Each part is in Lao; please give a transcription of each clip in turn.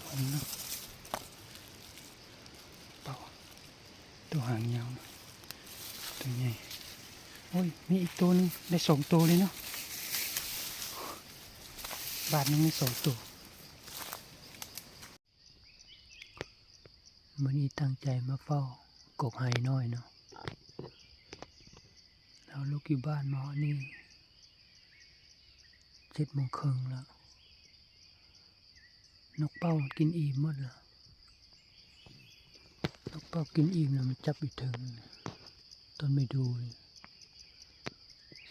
ເປັນເນາະ ເປົ້າ ໂຕຫາງຍາວເນາະ ໂຕໃຫຍ່. ໂອ້ຍ ມີອີກໂຕໜຶ່ງ ໄດ້ສອງໂຕເລີຍເນາະ ບາດໜຶ່ງມີສອງໂຕ. ມື້ນີ້ຕັ້ງໃຈມາເຝົ້າກົກໄຮນ້ອຍເນາະ. ເຮົາລຸກຢູ່ບ້ານມາຮອດນີ້ເຈັດໂມງເຄິ່ງແລ້ວ. ນົກເປົ້າມັນກິນອີ່ມໝົດແລ້ວ. ນົກເປົ້າກິນອີ່ມແລ້ວ ມັນຈັບຢູ່ເທິງຕົ້ນໄມ້ດູ່ນີ້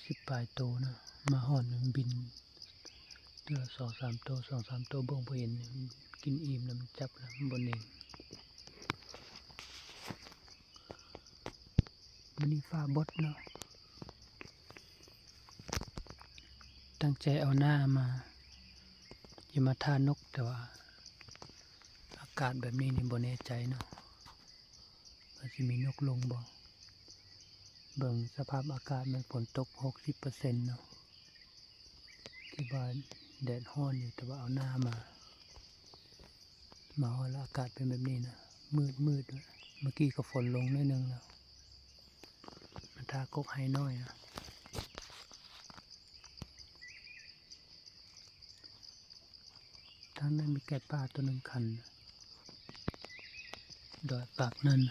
ສິບປາຍໂຕນະ. ມາຮອດມັນບິນເທື່ອສອງສາມໂຕ ສອງສາມໂຕ ເບິ່ງບໍ່ເຫັນ. ກິນອີ່ມແລ້ວມັນຈັບແລ້ວ ມັນບໍ່ເໜັງ. ມື້ນີ້ຟ້າບົດເນາະ. ຕັ້ງໃຈເອົາໜ້າມາ ຈະມາຖ້ານົກ ແຕ່ວ່າອາກາດແບບນີ້ນີ້ບໍ່ແນ່ໃຈເນາະ ວ່າຊິມີນົກລົງບໍ່. ເບິ່ງສະພາບອາກາດ ມັນຝົນຕົກຫົກສິບເປີເຊັນເນາະ. ທີ່ວ່າແດດຮ້ອນຢູ່ ແຕ່ວ່າເອົາໜ້າມາ ມາຮອດແລ້ວອາກາດເປັນແບບນີ້ນະ ມືດໆ. ເມື່ອກີ້ກໍຝົນລົງໜ້ອຍໜຶ່ງແລ້ວ. ມາຖ້າກົກໄຮນ້ອຍນະ. ທາງນັ້ນມີໄກ່ປ່າໂຕໜຶ່ງຂັນ ດອຍປາກນັ້ນ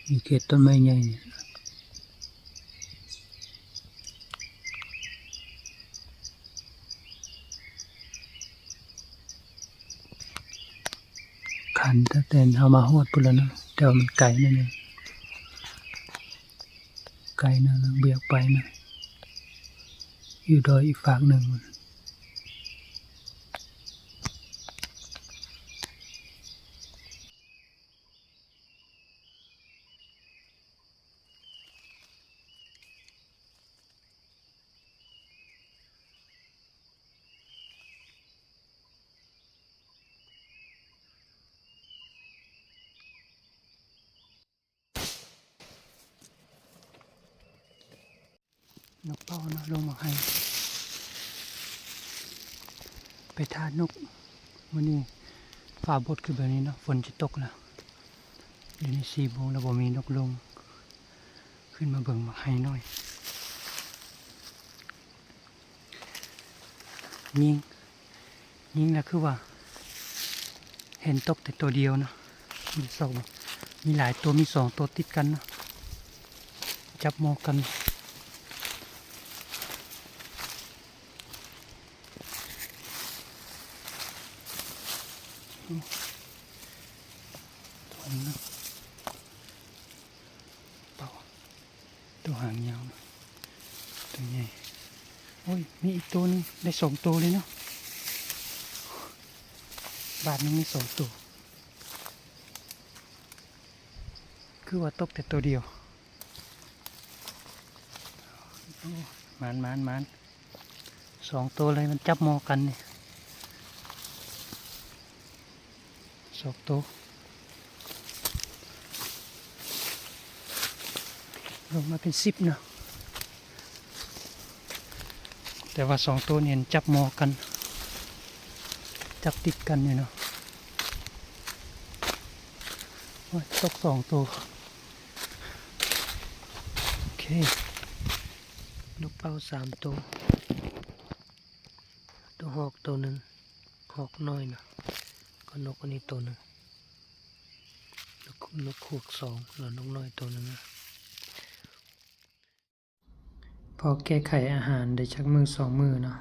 ຢູ່ເຂດຕົ້ນໄມ້ໃຫຍ່ນີ້ ຂັນຕັ້ງແຕ່ເຮົາມາຮອດພຸ້ນແລ້ວເນາະ ແຕ່ວ່າມັນໄກໜ້ອຍໜຶ່ງ ໄກໜ້ອຍໜຶ່ງ ບໍ່ຢາກໄປນະ ຢູ່ດອຍອີກຟາກໜຶ່ງພຸ້ນ. ນົກເປົ້າເນາະ ລົງມາໃຫ້ ໄປຖ້ານົກ. ມື້ນີ້ຟ້າບົດຄືແບບນີ້ເນາະ ຝົນຈະຕົກແລ້ວ. ດຽວນີ້ສີ່ໂມງແລ້ວ ບໍ່ມີນົກລົງ. ຂຶ້ນມາເບິ່ງໝາກໄຮນ້ອຍ. ຍິງ ຍິງແລ້ວຄືວ່າເຫັນຕົກແຕ່ໂຕດຽວເນາະ. ມີສອງ ມີຫຼາຍໂຕ ມີສອງໂຕຕິດກັນເນາະ ຈັບມໍກັນ. ໂອ້ ໂຕໜຶ່ງເນາະ ເປົ້າ ໂຕຫາງຍາວ ໂຕໃຫຍ່. ໂອ້ຍ ມີອີກໂຕໜຶ່ງ ໄດ້ສອງໂຕເລີຍເນາະ ບາດໜຶ່ງມີສອງໂຕ. ຄືວ່າຕົກແຕ່ໂຕດຽວ. ໂອ້ ໝານ ໝານ ໝານ ສອງໂຕເລີຍ ມັນຈັບມໍກັນນີ້ ສອງໂຕ ລົງມາເປັນສິບເນາະ. ແຕ່ວ່າສອງໂຕນີ້ມັນຈັບມໍກັນ ຈັບຕິດກັນຢູ່ເນາະ. ໂອ້ຍ ຕົກສອງໂຕ. ໂອເຄ ນົກເປົ້າສາມໂຕ ໂຕຮອກໂຕໜຶ່ງ ຮອກນ້ອຍນະ ກໍນົກອັນນີ້ໂຕໜຶ່ງ ນົກ ນົກຄວກສອງ ແລ້ວນົກນ້ອຍໂຕໜຶ່ງນະ. ພໍແກ້ໄຂອາຫານໄດ້ຈັກມື້ສອງມື້ເນາະ